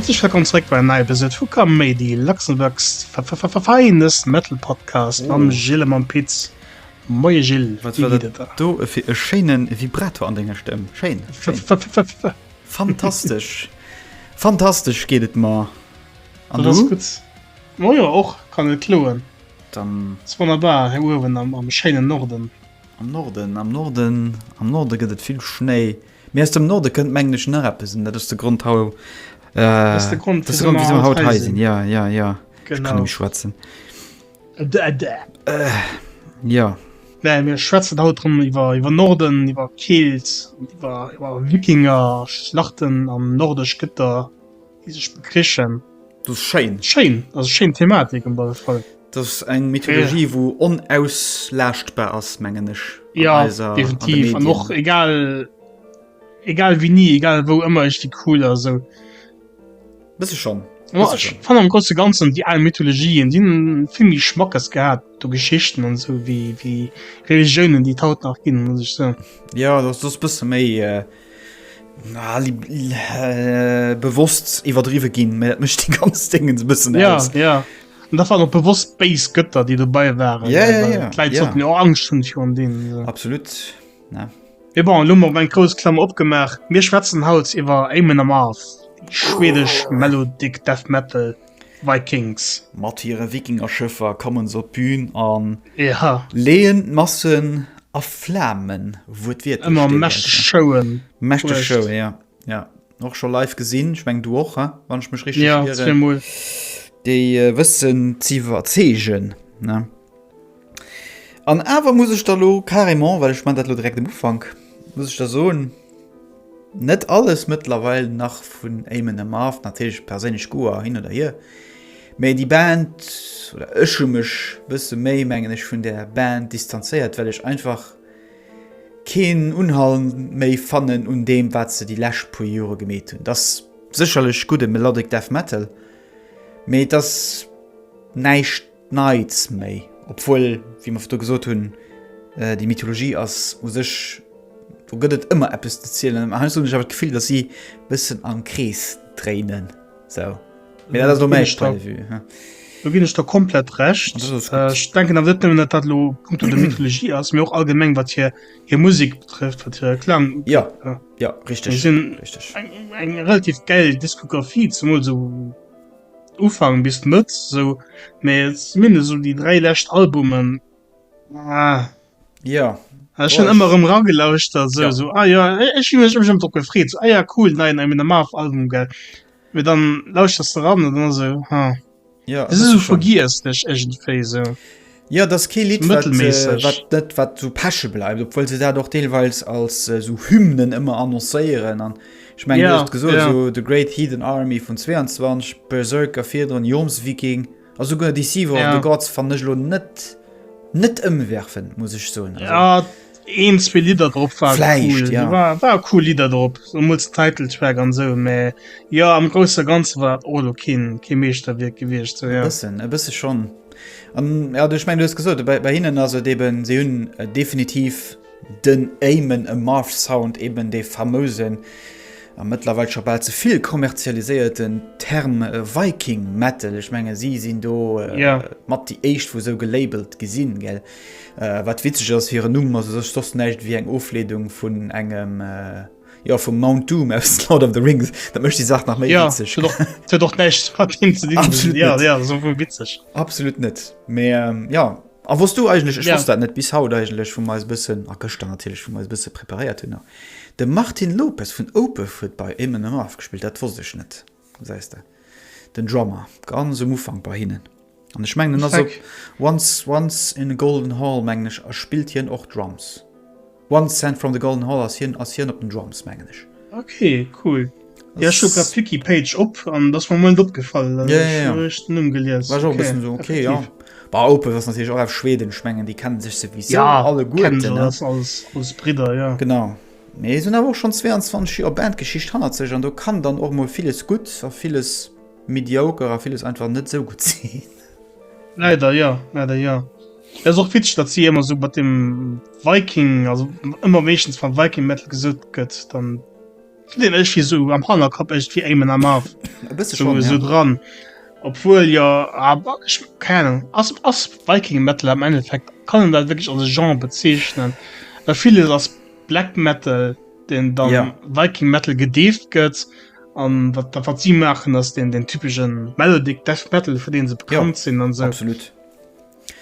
Häerzlech wëllkomm zeréck bei enger neier Episode vu Kaméidi, Luxembourg's finest Metal Podcast mam Gilles a mam Pit. Moie Gilles, Wat war dat do fir e schéine Vibrato an denger Stëmm? Schéin, schéin. Fantastesch. Fantastesch geet et mer. An du? Gutt. Oh jo, och, kann net kloen. Dann. Ass wonnerbar hei uewen am, am schéinen Norden. Am Norden, am Norden, am Norde gëtt et vill Schnéi. Mee aus dem Norde kënnt mengen ech nach eppes an dat ass de Grond hau äh, dat ass de Grond, wéi mer haut hei sinn. Ja, ja, ja. Ech kann net méi schwätzen. Äh, ja. Nee, mir schwätzen haut drëm iwwer iwwer Norden, iwwer Keelt, iwwer iwwer Wikinger, Schlachten an nordesch Gëtter, déi sech bekrichen. Dat ass schéin. Schéin, dat ass schéin Thematik um alle Fall. Dat ass eng Mythologie, wou onauslaaschtbar ass, mengen ech. Ja, definitiv. An och egal, egal wéini, egal wou, ëmmer iergendwéi cool a sou. Bësse schonn. Ech fannen am grousse Ganzen déi al Mythologien, déi hunn vill méi Schmackes gehat, do Geschichten an esou, wéi, wéi Religiounen, déi et haut nach ginn, muss ech soen. Ja, dat ass bësse méi. Bewosst iwwerdriwwe ginn, mä dat mécht déi ganz Déngens e bëssen aus. Ja, ja. An dat waren och bewosst béis Gëtter, déi dobäi waren. Ja, ja, ja. D'Leit ja. sollten jo och Angscht hunn virun deenen. So. Absolut. Ja. Mee bon, elo hu mer eng grouss Klammer opgemaach. Mir schwätzen haut iwwer Amon Amarth, déi schwedesch Melodic Death Metal Vikings. Mat hire Wikingerschëffer kommen se op d'Bün a ja. leeën d'Massen a Flamen, wuertwiertlech. Ëmmer mächteg Showen. Mächteg Showen, ja. Ja. Och scho live gesinn, ech meng du och, he? Wann ech mech richteg ja, ieren. Zweemol. Déi äh, wëssen z'iwwerzeegen, ne? An awer muss ech da lo carrément, well ech man dat lo direkt am Ufank, muss ech da soen, Net alles mëttlerweil nach vun Amon Amarth, natierlech perséinlech Goût hin oder hier, mee déi Band, oder ech hu mech bësse méi mengen ech vun där Band distanzéiert, well ech einfach keen Unhalt méi fannen un deem wat se déi lescht puer Jore gemeet hunn. Et ass sécherlech gudde Melodic Death Metal, mee et ass näischt Neits méi, obwuel, wéi mer virdu gesot hunn, déi Mythologie ass u sech, do gëtt et ëmmer eppes ze zielen. Mä heiansdo hunn ech awer d'Gefill, datt si e bëssen am Krees dréinen. Sou. Mee dat ass elo mäi Point de vue, he. Do ginn ech der komplett Recht. Ech denken awer net nëmmen, datt dat elo punkto der Mythologie ass, mee och allgemeng wat hir hir Musek betrëfft, wat hire Klang betrëfft. Jo, jo, richteg. Si hunn eng relativ gäil Diskografie, zemol esou Ufank bis Mëtt sou, mee zumindest sou déi 3 lescht Albumen ah. Ja. Ech hunn ëmmer erëm ragelauschtert sou, ja. sou ah ja, ech hunn mech ëmmer drop gefreet, sou ah ja cool, neien Amon Amarth Album gell. Mee dann lauschters de ran an dann sou ha. Ja, das ist so vergiesslech iergendwéi sou. Ja, das ass kee Lidd, wat, äh, wat net wat sou peche bleift, obwuel se dat och deelweils als äh, sou Hymnen ëmmer annoncéieren an ech mengen, ja, du hues gesot, ja. so The Great Heathen Army vun 22, Berserker virdrun, Jomsviking a souguer Deceiver ja. of the Gods fannen ech lo net net ëmwerfen, muss ech soen. Also, ja, een, zwee Lidder drop war Vläicht, cool. ja. War, war cool Lidder drop, zemools den Titeltrack an sou, mä jo, am grousse Ganze war dat och elo keen, kee Meeschterwierk gewiescht, sou, ja. E bëssen, e bësse schonn. An ja, du, ech mengen, du hues gesot, bei, bei hinnen ass et eben, si hunn definitiv den Amon Amarth Sound, eben dee famousen a mëttlerweil scho bal ze vill kommerzialiséierten Term Viking Metal. Ech menge si sinn do Ja. mat déi éischt, wou sou gelabelt gi sinn, gell. Wat witzeg ass, hiren Numm ass u sech soss näischt wéi eng Ofleedung vun engem, jo, vum Mount Doom aus Lord of the Rings. Dat mécht déi Saach nach méi witzeg. Ja, huet och näischt mat deem ze dinn. Absolut net. Ja, ja, dat ass am Fong witzeg. Absolut net. Mee jo, a wosst du eigentlech, ech wosst dat net bis haut eigentlech, wou mer eis e bëssen, a gëschter natierlech, wou mer eis e bësse preparéiert hunn, de Martin Lopez vun Opeth huet bei Amon Amarth gespillt. Dat wosst ech net, gesäis de. Den Drummer, ganz um Ufank bei hinnen. An ech mengen en ass op Once Once in a Golden Hall mengen ech a spillt hien och Drums. Once Sent from the Golden Hall ass hien ass hien op den Drums mengen ech. Ok cool. Ja ech hu grad d'Wiki Page op an dat ass mer moment opgefall. Ja ja ja. Ech den Numm gelies. War ech och e bëssen esou ok ja. Bah Opeth ass natierlech och aus Schweden, ech mengen déi kennen sech souwisou ja, alleguerten. Ja kennen se, alles alles Bridder ja. Genau. Mee se hunn awer och schonn 22 Joer Bandgeschicht hannert sech an do kann dann och mol villes gutt a villes Mediocre a villes einfach net sou gutt sinn. Leider jo, leider jo. Et ass och witzeg, datt si ëmmer sou mat dem Viking, also ëmmer meeschtens van Viking Metal gesot gëtt, dann. Den ech wie so am Hannerkapp echt wie Amon Amarth E bësse schon, so, so ja. dran. Obwohl ja aber ich, keine Ahnung ass, ass Viking Metal am Endeffekt kann en dat wirklich als Genre bezeechnen. Well villes ass Black Metal den dann Ja. Viking Metal gedeeft gëtt an wat dat wat sie maachen ass den den typeschen Melodic Death Metal fir den se bekannt sinn an so. Absolut.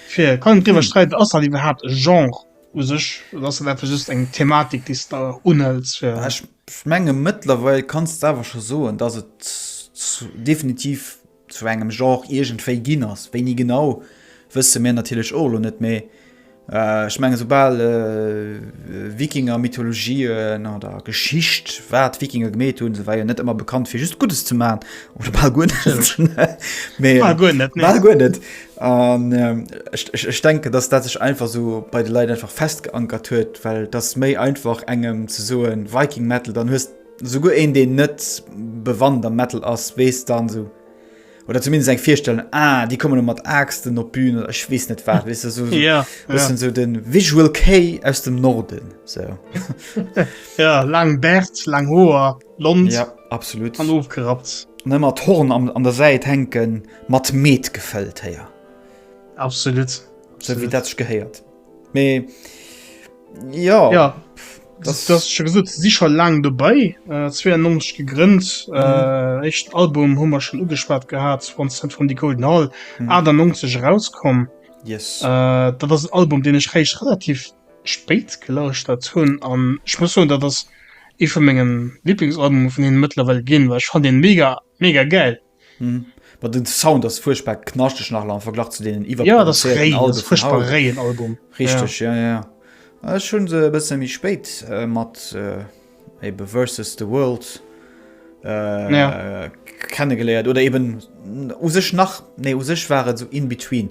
Fir kann een driwwer streiden ass dat iwwerhaapt e Genre u sech oder ass dat einfach just eng Thematik déi s de unhëls fir. Ech menge mëttlerweil kanns de awer scho soen, datt et definitiv zu engem Genre iergendwéi ginn ass. Wéini genau wësse mir natierlech och elo net, mee ech menge soubal Wikinger-Mythologien oder Geschicht, wat d'Wikinger gemeet hunn, se war jo net ëmmer bekannt fir just Guddes ze man oder bal guer net, mee Bal guer net, nee. Bal guer net. An ech, ech, ech denken, dass dat sech einfach sou bei de Leit einfach festgeankert huet, well et ass méi einfach engem ze soen Viking Metal, dann hues souguer een deen net bewannt am Metal ass, weess dann sou oder zumindest eng Virstellung, ah déi kommen elo mat Aaxten op d'Bün oder ech weess net wat, weess de sou, sou Ja, ja. bëssen sou de Visual Kei aus dem Norden sou. Ja, laang Bäert, laang Hoer, blond Ja, absolut. an ofgerappt. An ëmmer d'Horn am, an der Säit hänken, mat Met gefëllt, héier. Absolut. Sou wéi dat sech gehéiert. Mee ja. Ja. Das, das schon gesot, si scho laang dobäi äh, 92 gegrënnt mhm. äh, éischten Album hu mer schon ugeschwat gehat One Cent from the Golden Hall mhm. 98 rauskomm. Yes. Äh, dat ass en Album, den ech réischt relativ spéit gelauschtert hunn an ech muss soen, dat ass ee vu mengen Lieblingsalbume vun hinnen mëttlerweil ginn, well ech fannen deen mega mega gäil. Mhm. Ma den Sound ass fuerchtbar knaschteg nach am Verglach zu deenen Ja, dat ass iwwerproduzéierten réi, dat Albe ass vun fuerchtbar haut. réien Album. Ja. Richteg, ja, ja. Ech hunn se e bësse méi spéit äh, mat äh, ebe Versus the World äh, Ja. kennegeléiert oder eben u sech nach, nee, u sech war et sou in between.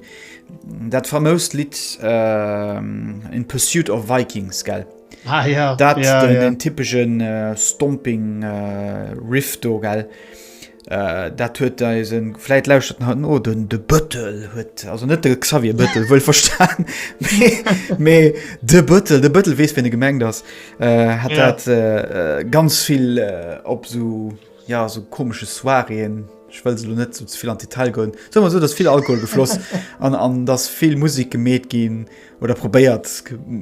Dat famoust Lidd äh, In Pursuit of Vikings, gell? Ah, ja, Dat ja, den, ja. den typeschen äh, Stomping äh, Riff do, gell? Äh, dat huet eisen, vläit lauschtert en haut no, den de Bëttel huet, also net de Xavier Bëttel, wuel verstan, mee, mee de Bëttel, de Bëttel weess, wien e gemengt ass, äh, hat Ja. dat äh, äh, ganz vill äh, op sou, ja, sou komesche Soiréeën, ech wëll se lo net sou ze vill an d'Detail goen, soe mer sou, dass vill Alkohol gefloss an, an dass vill Musek gemeet ginn oder probéiert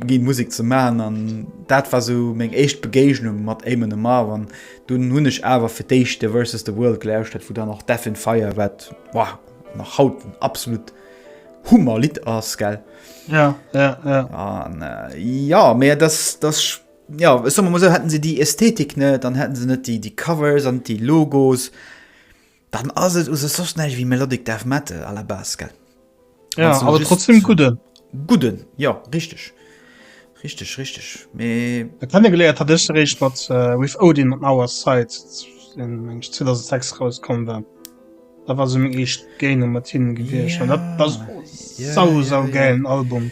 ginn, Musek ze man an dat war sou meng éischt Begéignung mat Amon Amarth an Dunn hunn ech awer fir d'éischt de Versus the World gelauschtert, wou dann och Death in Fire, wat boah, nach haut en absolut Hummer Lidd ass, gell? Ja, ja, ja. An äh, ja, mee das, das, ja, ech soe mol esou, hätten se déi Ästhetik net, dann hätten se net déi, déi Covers an déi Logos, Dann ass et u sech soss näischt wéi Melodic Death Metal à la base, gell? Ja, awer trotzdem gudden. Gudden, jo, richteg. Richteg, richteg. Mee. Kennegeléiert hat ech eréischt mat With Odin on Our Side, deen meng ech 2006 rauskomm war. Dat war sou meng éischt Begegnung mat hinnen gewiescht. An dat ass sau, sau gäilen Album.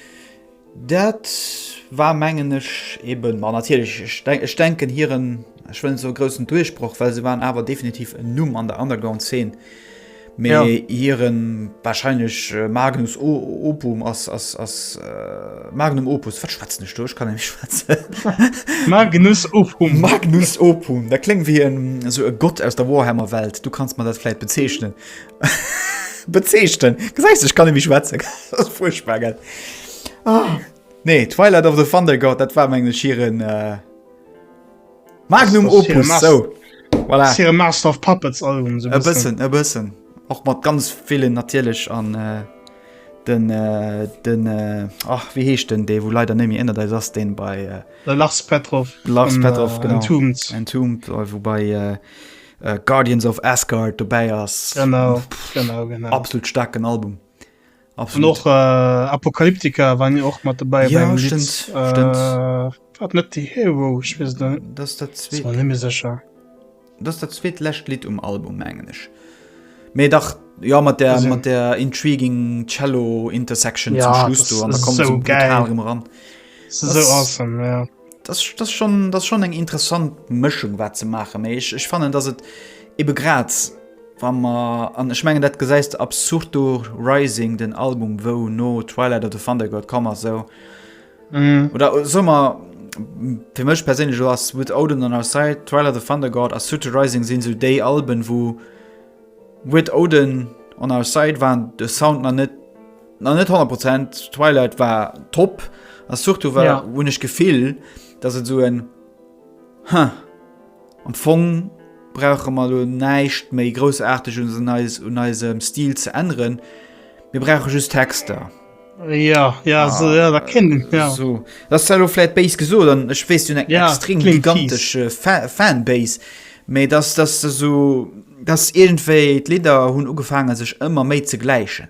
Dat war mengen ech eben, ma natierlech, ech denk, ech denken hiren, ech wëll net soe groussen Duerchbroch, well se waren awer definitiv en Numm an der Underground-Szene, mee Ja. hiren wahrscheinlech Magnus O Opum ass, ass, ass Magnum Opus, wat schwätzen ech do, ech kann net méi schwätzen. Magnus Opum. Magnus Opum, dat kléngt wéi en esou e Gott aus der Warhammer-Welt, du kanns mer dat vläit bezeechnen. Bezeechnen. Gesäis du, ech kann net méi schwätzen. Dat ass furchtbar, gell? Ah. Nee, Twilight of the Thunder God, dat war mengen ech hiren äh, Magnum Das- das hire Opus, Master- so. Voilà. Das hire Master of Puppets Album, so E bëssen, e bëssen. Och mat ganz villen natierlech an äh, den, äh, den, äh, ach, wéi heescht den, dee wou leider net méi ënnert eis ass, deen bei äh, De Lars Petrov. Lars vun, Petrov, äh, genau. Entombed. Entombed, äh, wou bei äh, äh, Guardians of Asgard dobäi ass. Genau, genau, genau. Absolut starken Album. Und Absolut. och äh, Apocalyptica waren jo och mat dabei Ja, beim Lied. stimmt, stimmt. Äh, wat net die Hero, ich weess net. Das ist dat Ass zweet, mer net méi sécher. das ist dat zweet lescht Lidd um Album, mengen ech. Mee dach, ja, mat der, Also- mat der intriguing Cello Intersection Ja, zum Schluss das do, an da ist kommt so so brutal geil. rëm ran. Das ist Das- so awesome, ja. Das, das schon, das schon eng interessant Mëschung wat ze maachen. Mee ech, ech fannen, dass et ebe grad wa mer an ech mengen dat gesäis de ab Surtur Rising, den Album wou no Twilight of the Thunder God komm ass sou. Mm. Oder soe mer. fir mech perséinlech elo ass With Odin on Our Side, Twilight of the Thunder God a Surtur Rising sinn esou déi Alben, wou With Odin on Our Side war de Sound nach net nach net 100 Prozent, Twilight war top a Surtur war ja. hunn ech Gefill, dass et esou en huh, am Fong brauche mer elo näischt méi groussaarteg un eis un eisem Stil ze änneren, mir brauche just Texter. Ja, ja, ah, so, ja, da kennen ja. So. Das ist vielleicht base gesot an ech wees du eng ja, extrem gigantisch äh, Fa Fanbase méi dass das so dass irgendwéi d'Lieder hunn ugefangen sech ëmmer méi ze gläichen.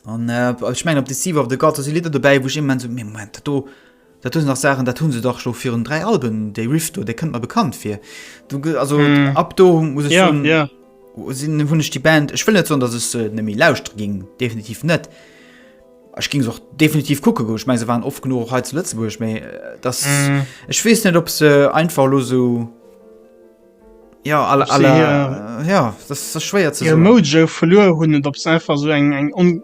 An äh, ich mein op Deceiver of the God si Lieder dobäi, wou ich immer so mee Moment dat do dat do sinn nach Saachen, dat hunn se dach scho virun 3 Alben, déi Riff do, dee kënnt mer bekannt fir. Du also mm. ab do muss ich ja, soen, ja. sinn hunn ech déi Band, ech wëll net soen, datt ech se net méi lauschtere ging, definitiv net. Ech ging se och definitiv kucke goen. Ech meng se waren oft genuch och hei zu Lëtzebuerg, mee äh, das mm. ech weess net, ob se einfach lo sou ja alle, alle, hier, ja das ist schwéier ze soen. Mojo verluer hunn und ob se einfach so eng eng on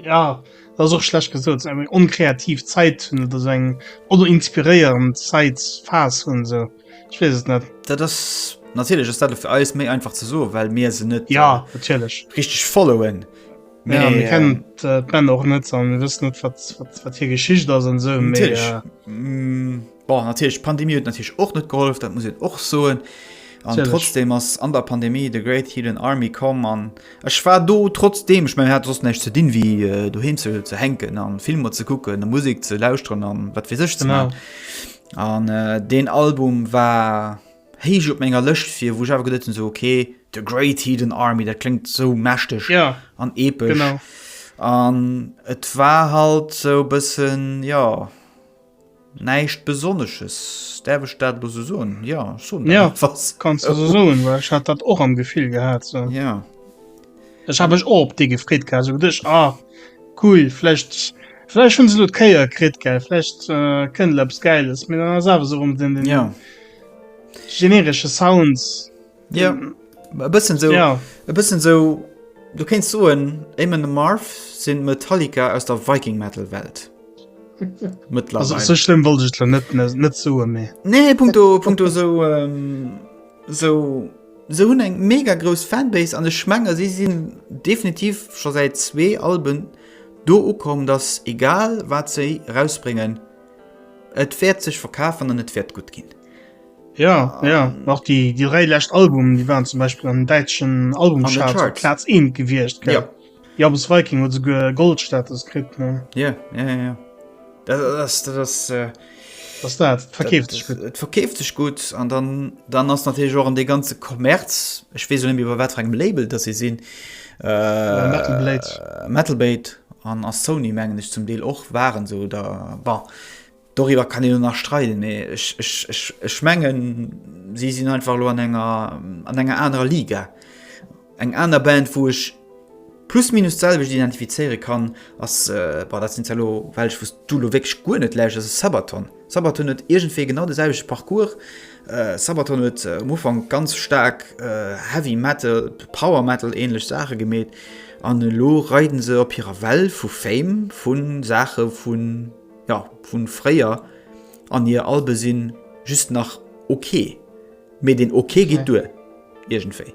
ja das och schlecht gesot eng onkreativ Zäit hunn oder so eng oder inspiréierend Zäitphas hunn so. Ich wees et net. Dat ass natierlech ass dat fir eis méi einfach ze soen, well mir se net ja äh, natierlech richteg followen. Mee, ja, mir kennen äh, d'Band och net an mir wëssen net wat, wat, wat hir Geschicht ass an sou. Mee, äh, mm, bon, natierlech d'Pandemie huet natierlech och net gehollef, dat muss een och soen. An trotzdem ass an der Pandemie The Great Heathen Army komm an ech war do trotzdem, ech mengen, hat soss näischt ze dinn wéi äh, doheem ze, ze hänken an Filmer ze kucken, a Musek ze lauschteren an wat weess ech ze man. An äh, deen Album war héich op menger Lëscht fir, wou ech awer geduet hunn, sou okay, The Great Heathen Army, dat kléngt sou mächteg ja, an epesch. Genau. An et war halt sou bëssen, ja, näischt Besonnesches. Däerf ech dat elo sou soen? Ja, ech soen dat ja, einfach. Kanns du sou soen, well ech hat dat och am Gefill gehat. So. Ja. Ech habe mech och op déi gefreet gehat, sou geduecht, ah, cool, vläicht vläicht hunn se elo d'Kéier kritt, gell, vläicht äh, kënnt elo eppes Gäiles, mee dann ass awer sou rëm den, den ja. generesche Sound. Ja, e bëssen sou, ja. e bëssen sou, du kéints soen, Amon Amarth sinn Metallica aus der Viking Metal Welt. Mëttlerweil. Also, so schlimm wollt ech net, net, net soen, mee. Nee, punkto, punkto sou, ähm, sou, se hunn eng mega grouss Fanbase an ech menge si sinn definitiv scho säit zwee Alben do ukomm, dass egal wat se erausbréngen, et wäert sech verkafen an et wäert gutt ginn. Ja, ja. Nach déi, déi dräi lescht Albumen, déi waren zum Beispill an däitschen Albumcharts op Plaz 1 gewiescht. Gell? Ja. Jabes Viking huet souguer Goldstatus kritt. Ne? Ja, ja, ja, ja. Dat ass, dat ass, äh, Was dat? Et verkeeft sech gutt. Et verkeeft sech gutt an dann, dann ass natierlech och an dee ganze Kommerz, ech weess elo net méi bei wat fir engem Label dass se sinn, äh, Metal Blade. Metal Blade an a Sony mengen ech zum Deel och waren se oder bon. Doriwwer kann een elo nach streiden, mee ech, ech, ech, ech mengen, si sinn einfach elo an enger, an enger anerer Liga. Eng aner Band, wou ech plus minus d'selwecht identifizéiere kann, ass, bon, dat sinn zwar elo welch, wou s du elo wierklech guer net lauschters, ass Sabaton. Sabaton huet iergendwéi genau de selwechte Parcours. Sabaton huet um Ufank ganz staark Heavy Metal, Power Metal ähnlech Saache gemeet an elo reiden se op hirer Well vu Fame, vu Saache vun, Jo, vun fréier an hir Albe sinn just nach ok, mee den ok geet duer iergendwéi.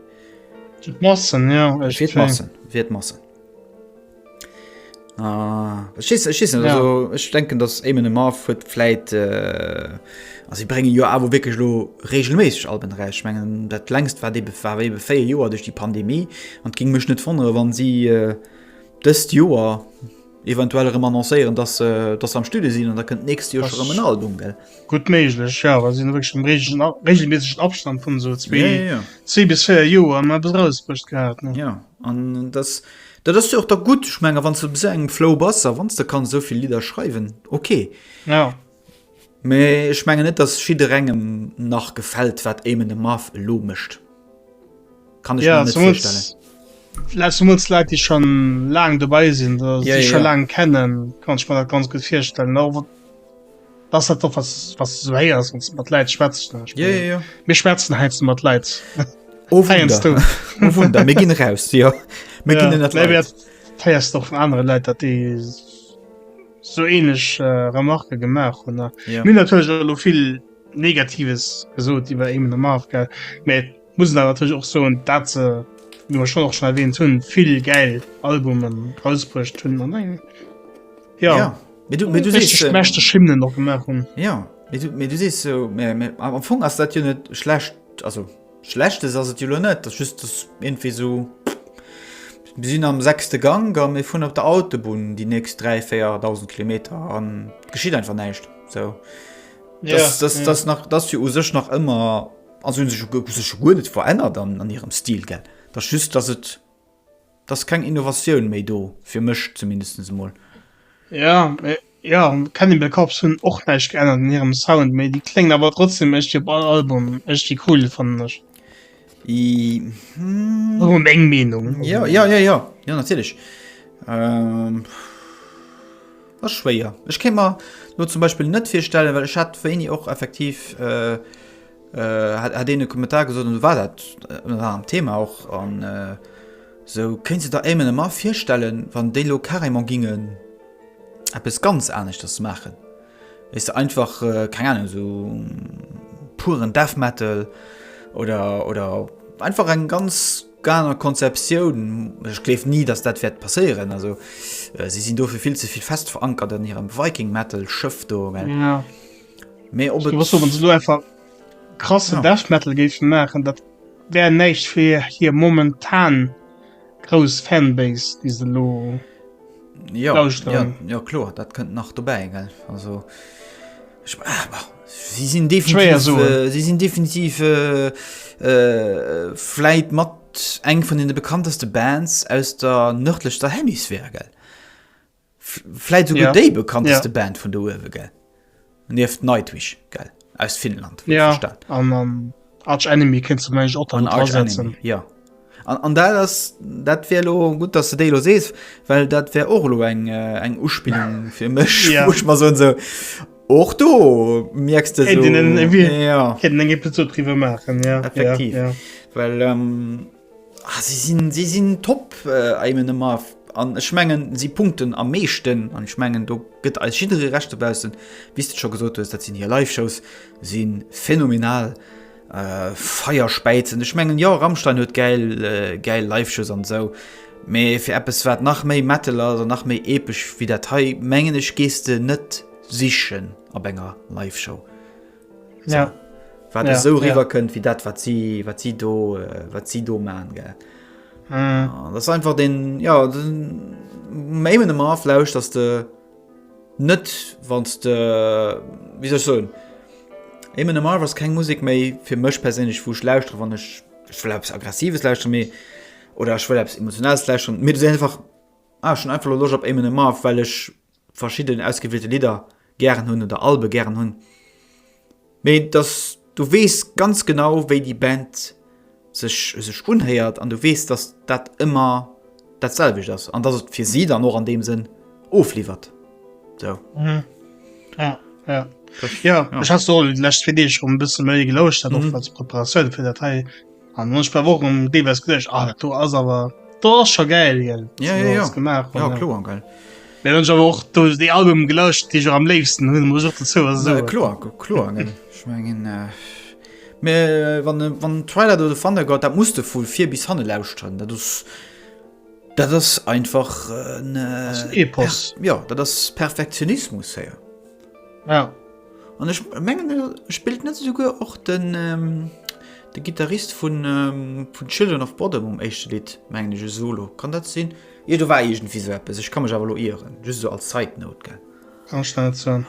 Fir d'Massen, jo. Fir d'Massen, fir d'Massen. Ah, ech weess, ech weess net, also ech denken, datt Amon Amarth huet vläit, a si bréngen jo awer wierklech elo reegelméisseg Alben eraus. Ech mengen, dat längst war ebe war ebe 4 Joer duerch déi Pandemie an et géing mech net wonnere wann si dëst Joer, Eventuell erëm annoncéieren, dass se dass se am Studio sinn an da kënnt d'nächst Joer scho rëm en Album, gell? Gutt méiglech, jo, well si hunn wierklech am reegelen reegelméissegen Abstand vun esou zwee, ja, ja, ja. zwee bis 4 Joer ëmmer eppes erausbruecht gehat, ne? Ja, an das, dat ass jo och da gutt. Ech menge wann s de op esou engem Flow bass a wann s de kanns esou vill Lidder schreiwen, okay. Ja. Mee ech mengen net, dass jidderengem nach gefält, wat Amon Amarth elo mécht. Kann ech ja, mir net virstellen. Zemools Leit, déi schon laang dobäi sinn, oder ja, déi schon ja. laang kennen, kann ech mir dat ganz gutt virstellen. Auch, das hat doch was, was du so héiers, wann du mat Leit schwätzt. Ne? Ja, ja, ja. Mir schwätzen heiansdo mat Leit. Oh Wunder. Oh Wunder, mir ginn raus, ja. Mir ja, ginn ënnert Leit. Héiers du och vun anere Leit, dat déi. sou ähnlech Remarquë gemaach hunn. Mir hunn natierlech elo vill Negatives gesot iwwer Amon Amarth, gell, mä et muss een awer natierlech och soen, dat se, wéi mer schonn och schonn erwähnt hunn, vill gäil Albumen rausbruecht hunn an eng, jo, ja, mee du, mee du sees, richteg mächteg Hymnen och gemaach hunn. Jo, mee du, mee du sees sou, mä, mä am Fong ass dat jo net schlecht, also Schlechtes ass et jo lo net, ass just dass iergendwéi sou, mir sinn am sechste Gank a mir fueren op der Autobunn déi nächst 3, 4.000 Kilometer an et geschitt einfach näischt. Sou. Ja, Das, das, ja. das, nach, das jo u sech nach ëmmer, also hunn sech u sech jo guer net verännert an, an hirem Stil, gell. Dat ass just, dass et, dass keng Innovatioun méi do, fir mech zumindest emol. Ja, mee ja, Cannibal Corpse hunn och näischt geännert an hirem Sound, mee déi kléngen awer trotzdem echt op all Album echt déi cool, fannen ech. I, hm. Also meng Meenung. Ja, ja, ja, ja, ja, natierlech. Ähm, ass schwéier. Ech kéint mer lo zum Beispill net virstellen, well ech hat wéini och effektiv äh, äh, hat, hat een e Kommentar gesot an du war dat ënner anerem Thema och an äh, sou kéints de der Amon Amarth virstellen, wann déi lo carrément gingen eppes ganz aneschters maachen. Weess de einfach äh, keng Ahnung sou puren Death Metal oder oder einfach eng ganz aner Konzeptioun. Ech gleef ni, dass dat wäert passéieren. Also äh, si sinn dofir vill ze vill fest verankert an hirem Viking Metal Schëff do. Gell? Ja. Mee ob et. Was wann se lo einfach krasse ja. Death Metal géifen maachen, dat wär näischt fir hir momentan grouss Fanbase, déi se lo ja, lauschteren. Ja, ja kloer, dat kënnt nach dobäi, gell. Also ech, ah, bah, si sinn definitiv, äh, si sinn definitiv äh, äh, vläit mat eng vun den bekannteste Bands aus der nërdlechster Hemisphär, gell. Vläit souguer ja. déi bekannteste ja. Band vun do uewe, gell? Nieft Nightwish, gell? Aus Finnland. Ja. An um, Arch Enemy kéint du mensch och dann drasetzen. Ja. An, an dat ass dat wär lo gutt, dass du déi lo sees, well dat wär och lo eng äh, eng Uspillung fir mech, ja. wo ich mal so so och do merkst du so, ja. Kéint eng Episode driwwer maachen, ja. Effektiv. Ja, ja. Well ähm, Ah, si sinn, si sinn top, äh, Ayman Amarth. An ech mengen, si punkten am meeschten. An ech mengen, do gëtt eis jidderee Recht dobaussen. Wéi s de scho gesot hues, dat sinn hir Live-Shows, si phänomenal. Äh, Feierspäizen. Ech mengen, jo, Rammstein huet gäil, äh, gäil Live-Shows an esou. Mee fir eppes, wat nach méi Metal ass an nach méi epesch wéi dat hei, mengen ech, gees de net sichen op enger Live-Show. So. Ja. Wat ja, esou ja. riwwer kënnt, wéi dat, wat si, wat si do, äh, wat si do man, gell. Mm. Ah, das ist einfach den, ja, den, Amon Amarth lauschterst de net, wann de, wéi soll ech soen, Amon Amarth ass keng Musek méi fir mech perséinlech, wou ech lauschtere wann ech, ech wëll eppes Aggressives lauschteren, mee, oder ech wëll eppes Emotionales lauschteren, mee das ist einfach, ah, ech hunn einfach lo Loscht op Amon Amarth, well ech verschidden ausgewielte Lidder gären hunn oder Albe gären hunn. Mee dass du weess ganz genau, wéi déi Band sech sech unhéiert an du weess, dass dat ëmmer dat selwecht ass an dass et fir si dann och an deem Sënn ofliwwert. Sou. Mhm. Ja, ja. Das, Ja, ja. ech hat och déi lescht zwee Deeg rëm e bësse méi gelauschtert, och Mhm. als Preparatioun fir dat hei. An ech war och um deelweis geduecht, ah, dat do ass awer, do ass scho gäil, gell, Ja, ja, ja. gemaach Ja, kloer, gell. Mee dann awer och do déi Album gelauscht, déi ech och am léifsten hunn, muss ech och dozou also. soen. Kloer, kloer, gell. Ech mengen, äh, mee wann, wann Twilight of the Thunder God, dat muss de vu vir bis hanne lauschteren, dat ass, dat ass einfach en, äh, Epos. Per, ja, dat ass Perfektionismus, héier. Ja. An ech mengen spillt net esouguer och den de Gittarist vun vun Children of Bodom um éischte Lidd mengen ech e Solo. Kann dat sinn? Jo do war iergendwéi sou eppes. Ech ka mech awer elo ieren. Just esou als Side Note gell. Kann ech der net soen.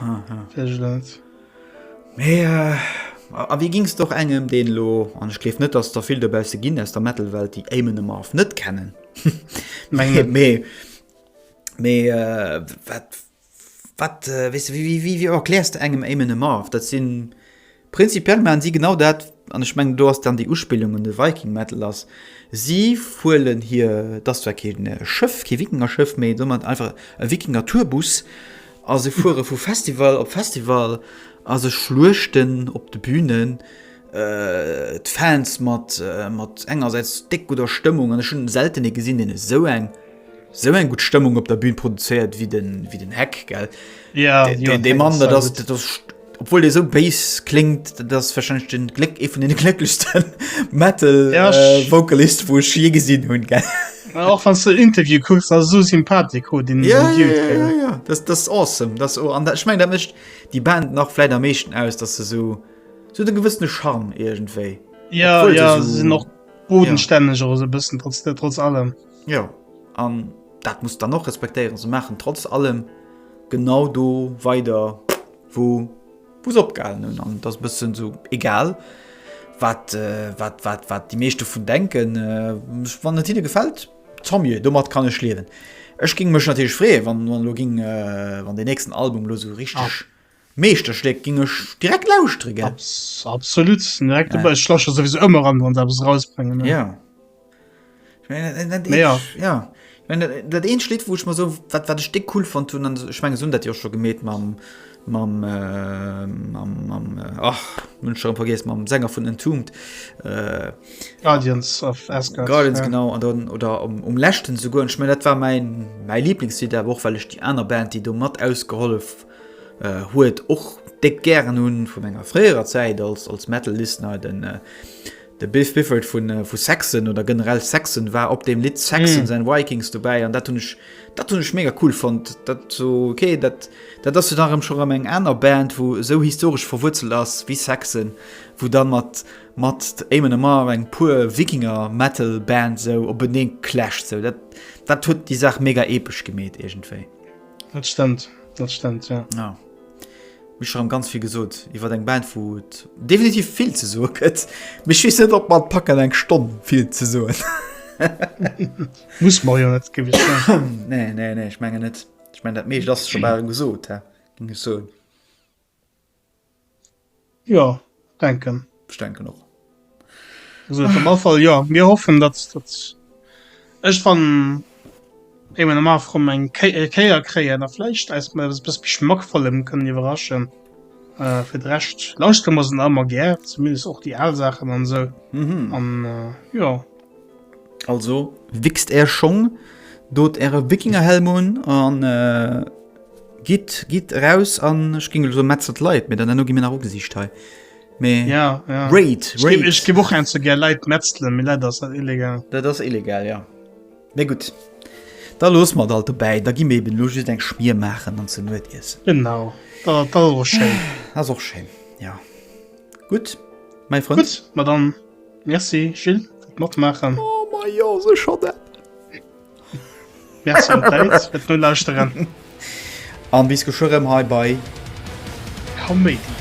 Weess ech elo net. Mee a wéi gings de och engem deen elo, an ech gleef net dass der vill dobausse ginn aus der Metal-Welt déi Amon Amarth net kennen, mee mee wat Wat, weess de, wéi, wéi, wéi erkläers de engem Amon Amarth? Dat sinn, prinzipiell maachen si genau dat, an ech mengen, do ass dann déi Uspillung un de Viking Metal ass, si fuelen hir, et ass zwar kee Schëff, kee Wikingerschëff, mee domat einfach e Wikinger-Tourbus, a se fuere vu Festival op Festival a se schluechten op de Bünen d'Fans mat, mat engersäits déck gudder Stëmmung, an ech hunn selten ee gesinn, deen esou eng. sou eng gutt Stëmmung op der Bühn produzéiert wéi den, wéi den Heck, gell? Ja, den, den, den Mann, dat ass, dat ass, obwohl dee sou béis klingt, dat ass wahrscheinlech den Gléck, ee vun den glécklechsten Metal ja, äh, Vocalist, wou ech je gesinn hunn, gell? Och wann du Interview kucks, ass so sympathik, ho, den, ja, den Dude, ja, ja, ja, das, das ist awesome. Das, oh, an dat, ich mein, dat mécht déi Band nach vläit am meeschten aus, dass se so, so de gewëssene Charme iergendwéi. Ja, Obwohl ja, se sinn och bodenstänneg ja. och e bëssen trotz, trotz allem. Ja, an dat muss dann och respektéieren. Se maachen trotz allem genau do weider, wou wou se opgehalen hunn. An dat ass e bëssen esou egal, wat, äh, wat, wat, wat déi meescht dovun denken. Äh, wann et hinne gefält, tant mieux, domat kann ech liewen. Ech géing mech natierlech freeën, wann, wann elo ging, äh, wann deen nächsten Album elo esou richteg ah. Meeschterstéck ging ech direkt lauschtere gell. Abs absolut direkt ja. Ech lauschter sowieso ëmmer an, wann se eppes rausbréngen. Ne? Ja. Ich mein, dat, dat, ja. ja. Ich mein, dat, dat eent Lidd, wou ech mer so wat, wat ech dick cool fand hunn, an ech menge hunn dat jo scho gemeet mam mam äh, mam mam äh, ach hunn ech schon vergeess mam Sänger vun Entombed äh, Guardians of Asgard Guardians ja. genau an dann oder um, um leschten souguer ech mein, dat war mein mein Lieblingslied awer och well ech déi aner Band déi do mat ausgehollef huet och déck gären hunn vu menger fréierer Zäit als als Metal Listener den äh, de Biff Bifford vun äh, vu Saxon oder generell Saxon war op dem Lidd Saxons mm. and Vikings dobäi an dat hunn ech dat hunn ech mega cool fonnt dat so okay dat dat ass du erëm schon eng aner Band wou esou historesch verwurzelt ass wéi Saxon wou dann mat mat Amon Amarth eng puer Wikinger Metal Band sou openeen clasht sou dat dat huet déi Saach mega epesch gemeet iergendwéi. Dat stemmt, dat stemmt, ja. Ja. Mir schon ganz vill gesot iwwer eng Band wou et definitiv vill ze soe gëtt. Mee ech weess net ob mer et packen eng Stonn vill ze soen. Muss mer jo net, géif ech soen. Nee, nee, nee, ech mengen net. Ech mengen dat meescht ass scho bal gesot, hä, géing ech soen. Jo, denken. Ech denken och. Also op alle Fall ja, mir hoffen datt datt ech wann Amon Amarth rëm eng Kéier kréien a vläicht eis mat eppes bësse méi Schmackvollem kënnen iwwerraschen. Äh, fir de Rescht lauschtere mer se nach ëmmer gär, zumindest och déi al Saachen an esou. Mhm. An äh, jo. Also wichst är Schong, dot äre Wikingerhelm un an äh, Gitt, gitt eraus an ech ging elo soen metzelt Leit, mee dann herno gi mir nach ugesicht hei. Mee ja, ja. Raid, Raid. Ech gi och ze gär Leit metzelen, mee leider ass dat illegal. Dat ass illegal, ja. Mee gutt, da loosse mer et alt dobäi. Da gi mir eben elo just eng Schmier maachen an ze Nuet iessen. Genau, dat ass och schéin. Ass och schéin, ja. Gutt, mäi Frënd. Gutt, ma dann merci Gilles fir d'Matmaachen. Oh, ma jo, sécher dat. Merci an d'Leit fir d'Nolauschteren. An bis geschwë rëm hei bei Kaméidi.